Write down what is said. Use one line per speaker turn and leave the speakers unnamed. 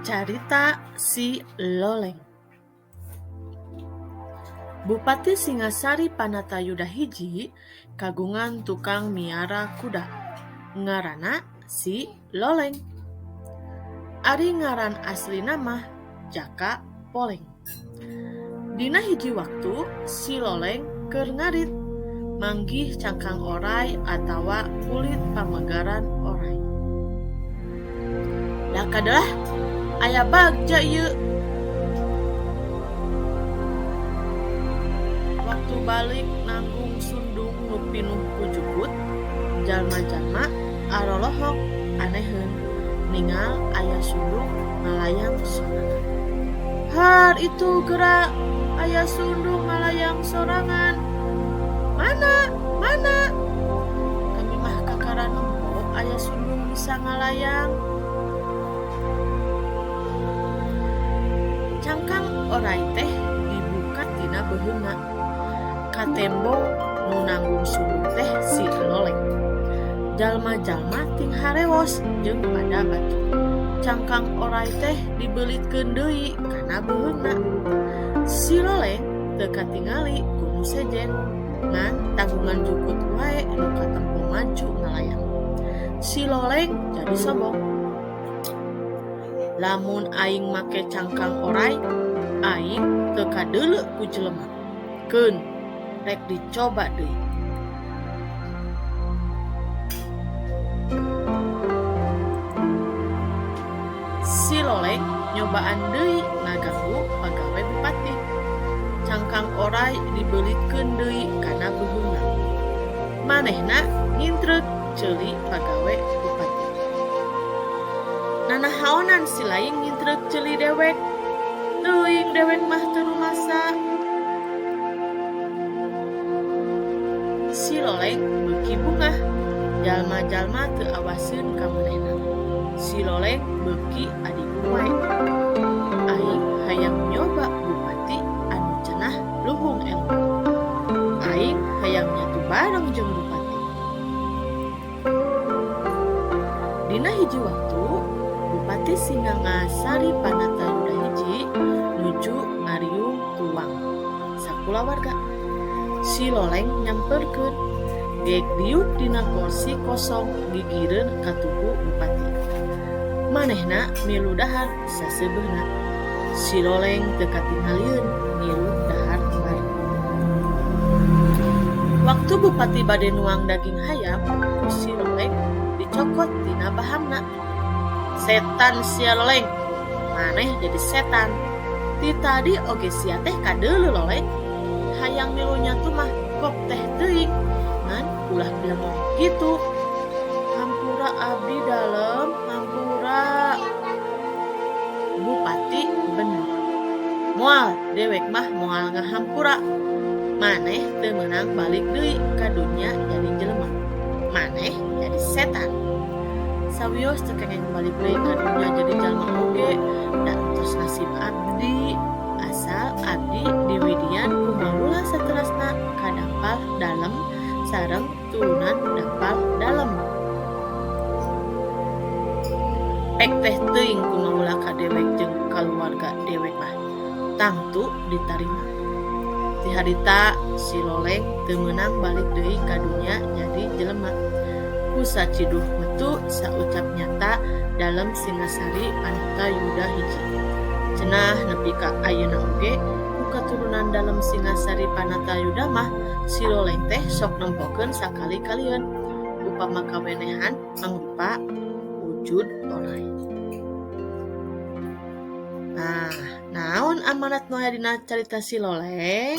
Carita Si Loleng. Bupati Singasari Panatayuda hiji kagungan tukang miara kuda ngaranna Si Loleng. Ari ngaran aslina mah Jaka Poleng. Dina hiji waktu Si Loleng keur ngarit manggih cangkang oray atawa kulit pamegaran oray. Da kadelah aya bagja ieu. Waktu balik nanggung sundung nu pinuh ku jukut, jalma-jalma arolohok aneheun ningal aya sundung ngalayang sorangan. Har itu geura aya sundung ngalayang sorangan. Mana? Mana? Kami mah kakara nempo aya sundung bisa ngalayang. Cangkang oray teh dibuka tina beuheungna. Katembong nu nanggung sundung teh Si Loleng. Jalma-jalma ting harewos jeung pada batuk. Cangkang oray teh dibelitkeun deui kana beuheungna. Si Loleng teu katingali ku nu sejen ngan tanggungan jukut wae nu katempo maju ngalayang. Si Loleng jadi sombong. Lamun aing make cangkang oray, aing teu kadeuleu ku jelema. Keun, rek dicoba deui. Si Loleng nyobaan deui ngaganggu pagawe bupati. Cangkang oray dibelitkeun deui kana beuheungna. Manehna ngintreuk ceuli pagawe bupati. Nanahaonan si laing ngintreuk ceuli dewek. Teuing dewek mah teu rumasa. Si Loleng beuki bungah. Jalma-jalma teu awaseun ka manehna. Si Loleng beuki adigung wae. Aing hayang nyoba bupati anu cenah luhung elmu. Aing hayang nyatu bareng jeung bupati. Dina hiji waktu, Bupati Singasari Panatayuda hiji nuju ngariung tuang sakulawarga. Si Loleng nyamperkeun geek diuk dina kursi kosong gigireun ka tugu bupati. Manehna milu dahar saseubeuhna. Si Loleng teu katingalieun milu dahar bareng. Waktu bupati bade nuang daging hayam, ku Si Loleng dicokot tina bahamna. Setan sia Loleng, maneh jadi setan. Ti tadi oge sia teh kadeuleu Loleng. Hayang milu nyatu mah kop teh teuing, ngan ulah bilemong kitu. Hampura abdi dalem, hampura. Bupati bener. Moal dewek mah moal ngahampura. Maneh teu meunang balik deui ka dunya jadi jelema. Maneh jadi setan. Sawios teu kengeng balik deui ka dunya jadi jalma oge, da entos nasib abdi. Asal abdi diwidian ku maula saterasna ka dampal dalem sareng turunan dampal dalem. Pek teh teuing ku maula ka dewek jeung kaluarga dewek mah tangtu ditarima. Ti harita Si Loleng teu meunang balik deui ka dunya jadi jelema. Ku saciduh metu saucap nyata dalem Singasari Panatayuda hiji. Cenah nepi ka ayeuna oge ku katurunan dalem Singasari Panatayuda mah Si Loleng teh sok nempokeun sakali-kalieun upama kawenehan mangrupa wujud oray. Nah, naon amanat nu aya dina carita Si Loleng?